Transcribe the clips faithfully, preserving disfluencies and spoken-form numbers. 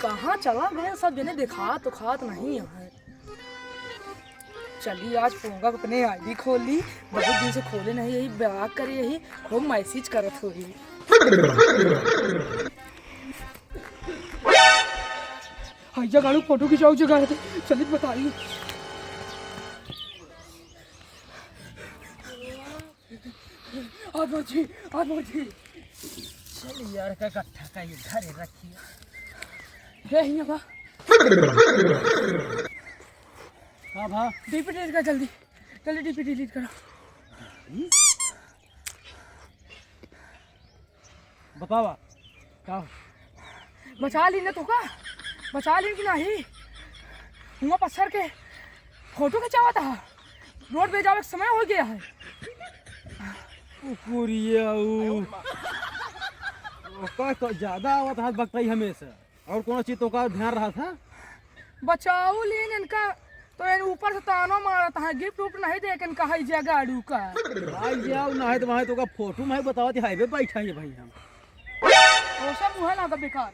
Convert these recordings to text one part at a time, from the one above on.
कहाँ चला गए सब जने, देखात उखात नहीं है। चली आज पोंगा अपने आईडी खोल ली, बहुत दिन से खोले नहीं, यही ब्लॉक करे, यही खूब मैसेज करत होई। हैजा गाड़ू फोटो खिंचाऊ जगह रहते, चलित बताई। आज मौजी, आज मौजी। चल यार, का इकट्ठा का ये घरे रखिए। हे हिया बा। हाँ भा। डीपी डिलीट कर जल्दी, जल्दी डीपी डिलीट करो। बतावा, का? बचा ली ना तोका, बचा ली कि नहीं? हुआ पत्थर के फोटो खिंचावा था, रोड पे जावे के समय हो गया है। कुकुरिया ऊ। ओका तो ज्यादा आवत हाथ बकताई हमेशा। और कोनो चीज तोका ध्यान रहा था? बचाऊ लीन इनका, तो इन ऊपर से तानो मारत है, गिफ्ट उफ्ट नहीं दे के इनका है जे गाड़ू का। भाई जे आओ ना है तो वहाँ तोका फोटो में बतावत है, हाईवे बैठा है भाई हम। वो सब मुँह ना तो बेकार।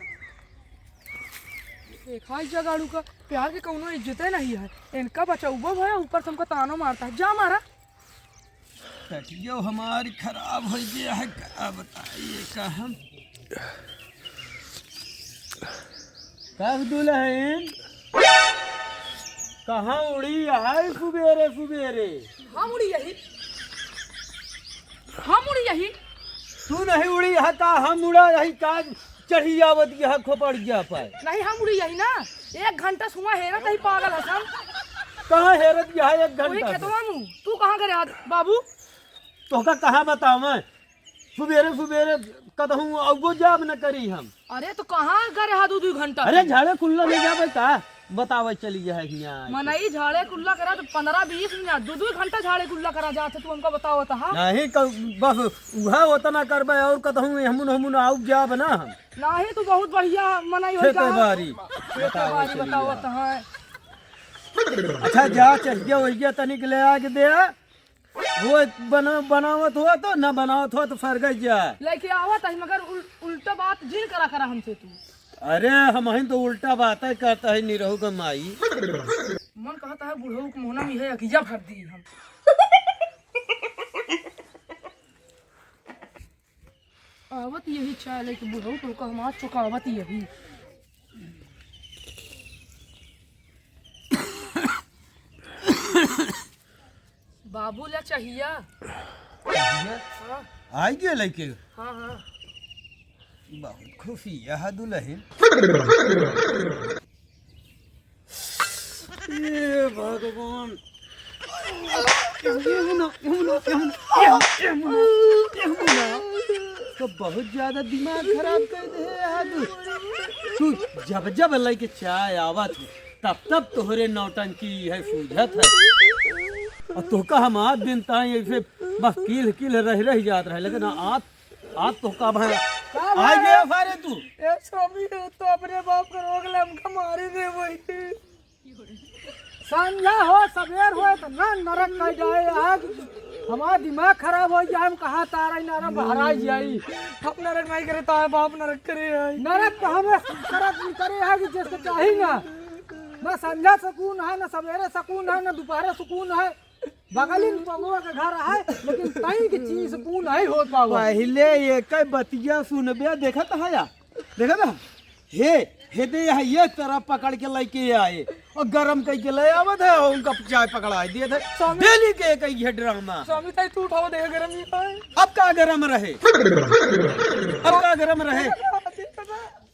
देखा है जे गाड़ू का, प्यार के कौनो इज्जते नहीं है। इनका बचाऊ वो भाई ऊपर से हमका तानो मारता है, जा मारा। टटियो हमारी खराब हो गया है, का बताइए का हम। कब दुल्हन कहाँ उड़ी है सुबेरे सुबेरे? हम उड़ी यही, हम उड़ी यही। तू नहीं उड़ी है का? हम उड़ा रही का? चढ़ी आवत यह खोपड़िया पर। नहीं, हम उड़ी यही ना। एक घंटा सुआ हेरत ही पागल हसन। कहाँ हेरत यह एक वही घंटा से? खेतवा में। तू कहाँ करे हाथ बाबू? तोहका कहाँ बतावें? सुबेरे सुबेरे कतहूँ अउबो जाब न करी हम। अरे तो कहाँ करे हा दू दू घंटा अरे से? झाड़े कुल्ला ले जाबे का? बतावे चली है हियाँ। मनई झाड़े कुल्ला करा तो पन्द्रह बीस मिनट, दू दू घंटा झाड़े कुल्ला करा जात है, तू हमका बतावत हा? नहीं, क-, बस उहा ओतना करबे और कतहूँ एहमुन ओहमुन आउब जाब ना हम। नाही, तू बहुत बढ़िया मनई हो खेते का? बारी। खेते बतावे बारी चली बतावत है। है। अच्छा, जा, चहिया वहिया तनिक ले आके दे। वो बना-, बनावत हो तो ना बनावत हो तो फरगई जा। लेके आवत है, मगर उल-, उल्टा बात जिन करा करा हमसे तू। अरे, हमहिन तो उल्टा बात है करता है निरहू का माई। मन कहता है बुढ़ऊ के मोहना में है अकिया भर दी हम। आवत यही चाय लेके बुढ़ऊ, तो का हमार चुकावत यही। बाबू ला चाहिया। चाहिया? हाँ। आई गया लइके? हाँ, हाँ। बहुत खुशी यह दुल्हन। हे भगवान। यमुना, यमुना, यमुना, यमुना, यमुना। तो बहुत ज्यादा दिमाग खराब कर दे है आज। तू जब जब लइके चाय आवत है, तब तब तोहरे नौटंकी है सूझत है। और तोहका हम आज दिन ताई ऐसे बस किल किल रह रह जात रहे, लेकिन आज आज तो का भाई का आ भाई? गया सारे तू। ए स्वामी, ये तो अपने बाप को रोक ले, हमका मारे दे वही। संझा हो, सवेर हो, तो ना नरक कर जाए आज। हमारा दिमाग खराब हो जाए, हम कहाँ तारा ही नरक बहराई जाई। हम नरक नहीं करे, तारा बाप नरक करे है। नरक तो हमें नरक करे है कि जिसको चाही ना। ना संझा सुकून है, ना सवेरे सुकून है, ना दोपहर सुकून है। बगलिन पगुआ के घर है, लेकिन तई के चीज सुकून नहीं हो पावा। पहिले एक बतिया सुनबे, देखत है या? देखत है? हे, हे दे है, ये तरह पकड़ के लेके आए और गरम कई के ले आवत है और उनका चाय पकड़ाए दिए थे। स्वामी डेली के एक ये ड्रामा। स्वामी ताई तू उठाओ, देख गरम ही है। अब का गरम रहे? अब का गरम रहे?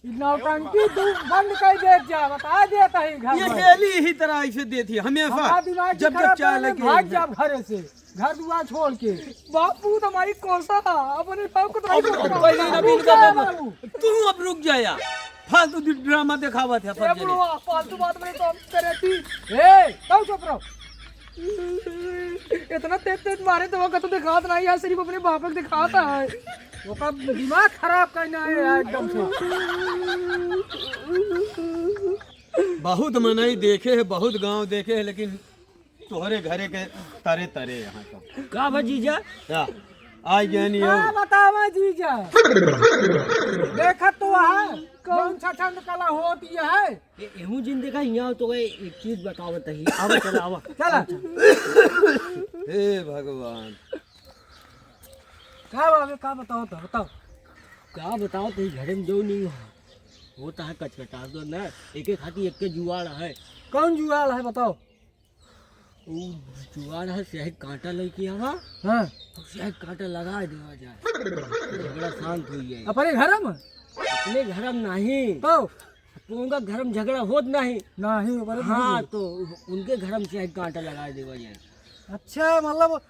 ई नौटंकी तू बंद कर दे जा, बता देत ही घर ये में। डेली ही तरह ऐसे देत ही, हमेशा हमार दिमाग जब जब खराब चाय करे, लेके भाग आई है। जा घरे से, घर दुआर छोड़ के। बापू तो हमारी कोसा, अपने बाप को तो अब नहीं अब पकड़ा। पहले ना रुक बिन जा कर बाबू। तू अब रुक जा यार, फालतू दि-, ड्रामा दिखावत है ए अपन जने। बुढ़वा, फालतू बात में तो हम करे थी। ए, तू चुप रहो। इतना तेज तेज मारे तो वो कतो दिखात नहीं है, सिर्फ अपने बाप को दिखाता है। ओका दिमाग खराब करना है यार एकदम से। बहुत मनई देखे है, बहुत गांव देखे है, लेकिन तोहरे घरे के तरे तरे यहाँ का। का बा जीजा? क्या? आ गया नहीं का हो। बतावा जीजा? देखत तो है, कौन चंद्रकला होत ही है। ए, एहू जिन देखा, हियाँ तो गए, एक चीज बतावत ही। आवा, चला, आवा। चला। हे भगवान। का बाबे, का बतावत है, बताओ। का बतावत ही, घरे में जो नहीं हो, होत है कचकचा तो ना, एके खातिर एक के जुआड़ है। कौन जुआड़ है, बताओ। उ जुआड़ है, शहद काँटा लइके आवा। हाँ। और शहद काँटा लगाइ देवा जाए, झगड़ा शांत होइ जाए। अपने घर में? अपने घर में नहीं। तो? तो उनका घर में झगड़ा होत नहीं। नहीं, ओकरे हाँ, नहीं। तो उनके घर में शहद काँटा लगाइ देवा जाए। अच्छा, मतलब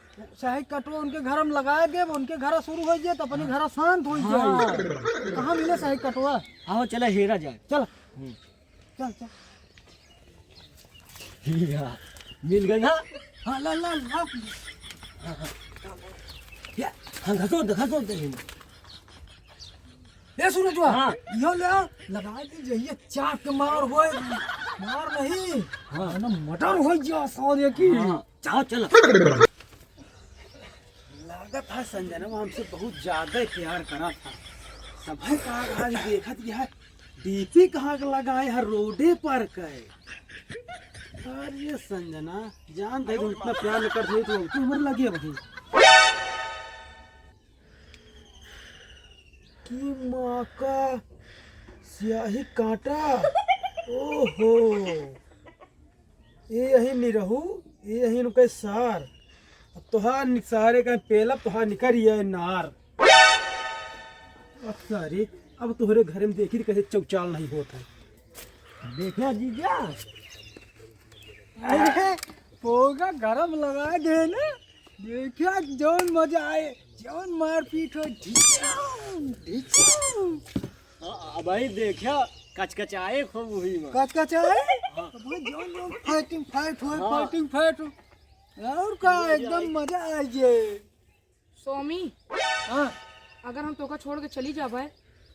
शहद कटवा उनके घर में लगाइ देब, उनके घर शुरू होइ जाए, तो अपने घर शांत होइ जाए। हाँ। कहाँ मिले शहद कटवा? आओ, चला हेरा जाए। चल। हम्म। चल, चल। या, मिल गए ना? हाँ, ला, ला, ला। हाँ, हाँ। या, हाँ, घसो दे, घसो दे। ए, सूरजवा, हाँ। यो ले आ, लगा दे, जहिया चाक के मार होए, मार नहीं, हाँ। ना मटर होइ जा, सौर की। हाँ। जाओ, चलो। लागत है संजना हमसे बहुत ज्यादा प्यार करा था, तब है का आज देखत यह डीपी कहाँ के लगाए है, रोडे पर के। अरे संजना, जान दे, तुम इतना प्यार न करते हो, तो तू हमारे लगे अभी। की माँ का स्याही काँटा। ओहो। ए यही निरहू, ए यही इनके सार। अब तोहार नि-, सारे का पेला तोहार निकर ये नार। अब सारे, अब तोहरे घर में देखी कैसे चौचाल नहीं होत है। देखा जीजा, अरे, पोगा गरम लगा दे ना। देखा जौन मजा आए, जौन मारपीट हो, ढिचाऊ, ढिचाऊ। हाँ, अब भाई देखा, कचकचाए खूब हुई में। कचकचाए? हाँ। अब भाई जौन जौन fighting fight हो, हाँ। Fighting fight हो। और का, मजा एकदम आए। मजा आ जाए। स्वामी, हाँ। अगर हम तोका छोड़ के चली जाबे,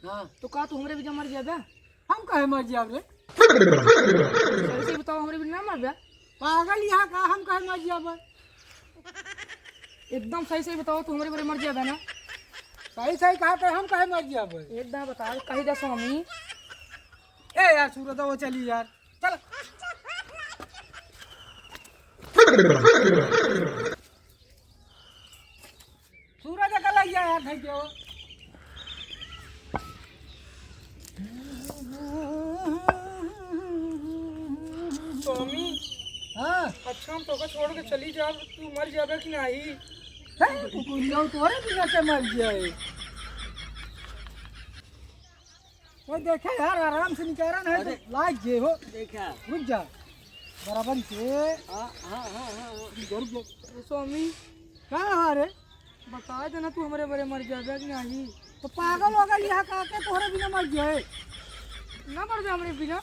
हाँ। तो का तू हमरे बिना मर जाबे? हम काहे मर जाब रे? सही से बताओ, हमरे बिना ना मरबे? पागल यहाँ का, हम काहे मर जाबे? एकदम सही से बताओ, तू हमरे बिना मर जाबे ना? सही सही कहा तो हम काहे मर जाबे? एकदम बता, कही दे स्वामी। ए यार सूरज, वो चली यार, चल। सूरज का लग गया यार, थैंक यू। स्वामी, हाँ। अच्छा, हम तोका छोड़ के चली जाब, तू मर जाबे कि नाही? हैं? तू कुल जाओ, तोरे बिना के मर जाए। वो देखा यार, आराम से निकारा नहीं तो अरे। लाग जे हो। देखा। रुक जा। बराबर से। हाँ, हाँ, हाँ, हाँ, हाँ। रुक जा, रुक जा। स्वामी। का है रे? बता देना, तू हमरे बरे मर जाबे कि नाही? तो पागल हो गल यहाँ का के तोहरे बिना मर जाए? ना मर जा हमरे बिना।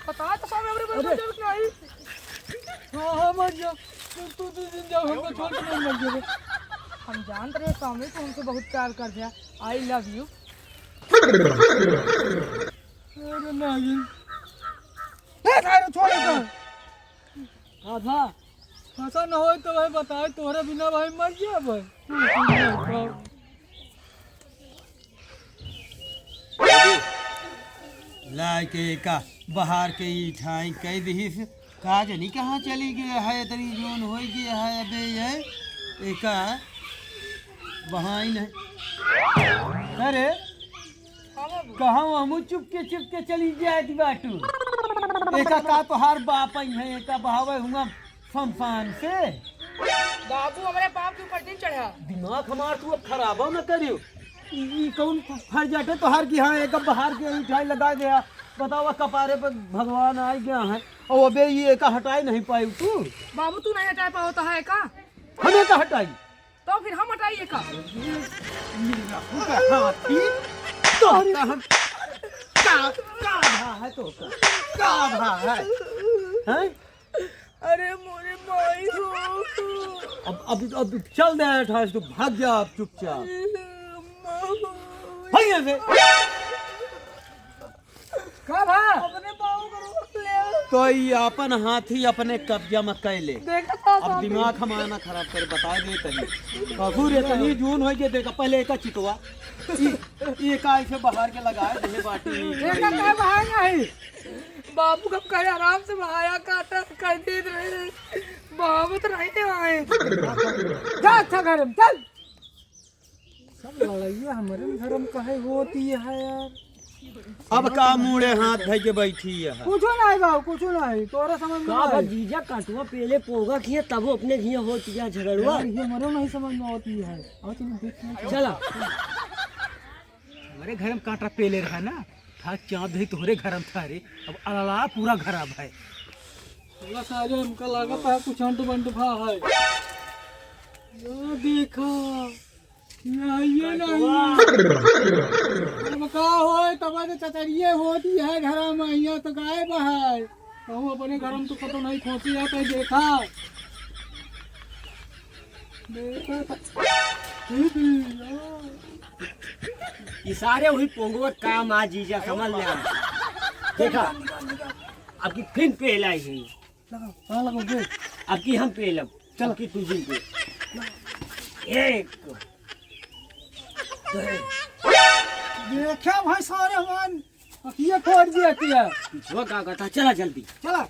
बता तो स्वामी, हमरे बरे अरे। मर जाबे कि नाही? हाँ, हाँ, मर जा। तू, तू, तू जिन जाओ, हमको छोड़ के नहीं मर जाबे। हम जानत रहे स्वामी, तू हमसे बहुत प्यार कर दिया। I love you। अरे नागिन। ए, सारे छोड़ दे। आधा। ऐसा न होए तो भाई बताए, तोहरे बिना भाई मर गया भाई। लाइके का बहार के ई ठाई कह दिहिस, का जनी कहाँ चली गया है, इतनी जोन होइ गया है। अबे ये एका बहाइन है। अरे, हाँ बाबू। कहाँ हमू चुपके चुपके चली जात बाटू। एका का तोहार बाप आई है, एका बहावे हुआ शमशान से। बाबू, हमरे बाप के ऊपर दिन चढ़ा। दिमाग हमार तू अब खराबा न करियो। ई, ई कौन फर्जट है तोहार कि हाँ, एक बहार के उठाई लगा गया। बतावा, कपारे पे भगवान आ गया है। और अबे ये एका हटाई नहीं पाई तू। बाबू, तू नहीं हटा पावत है का? हम एका हटाई? तो फिर हम हटाई एका। मेरा फूका हाथी। तो अरे। का हम, का, का भा है तो का? का भा है? हैं? अरे मोरे माई हो। अब, अब, अब चल दे ठास, तू भाग जा अब चुपचाप। अम्मा हो। भाग यहाँ से। का भा? अपने पाँव को रोक ले। तो ई आपन हाथी अपने कब्जा में कै ले। देखा था अब सामने। दिमाग हमारा ना खराब करे, बताए दे तनी। ससुर इतनी जून होइ गए, देखा पहले एका चितवा। ई ये का इसे बाहर के लगाए दे बाटी। ये का, का बाहर नहीं? बाबू का कहे आराम से बहाया काटा कर दे रहे। बहावत रहे आए। जा अच्छा घर में, चल। सब लड़ाइया हमरे घर में काहे होती है यार? अब का मुड़े हाथ धइ के बैठी है? कुछो नाहीं बाबू, कुछो नाहीं, तोरा समझ में का बा नाहीं। जीजा कटुआ पेले पोगा किए तबो अपने घिया होती है झगड़ुआ। यार, ये हमरे नहीं समझ में होती है। और चलो देख के चलो। चला। हमरे घर में काटा पेले रहा ना, था चाँद ही तोहरे घर में था रे। अब अलला पूरा घर अब है। बोला सारे हमका लागत है कुछ अंट बंट भा है। ये देखा। ये आइए ना, आइए। अब का होए, तब तो चचरिये होती है घर में, यहाँ तो गायब है। कहूँ अपने घर में तो कतो नहीं खोसी है, कहीं देखा। देखा तो। ये सारे वही पोंगवत काम आ जीजा, समझ ले। देखा, अब की फिर पहला ही। लगाओ, हाँ, लगाओ, दे। अब की हम पेलब। चल। अब की तू जिन पे। एक। दो। देखा भाई, सारे हमारे अखिया फोड़ दिया किया। पिछुआ का कहता, चला जल्दी। चला।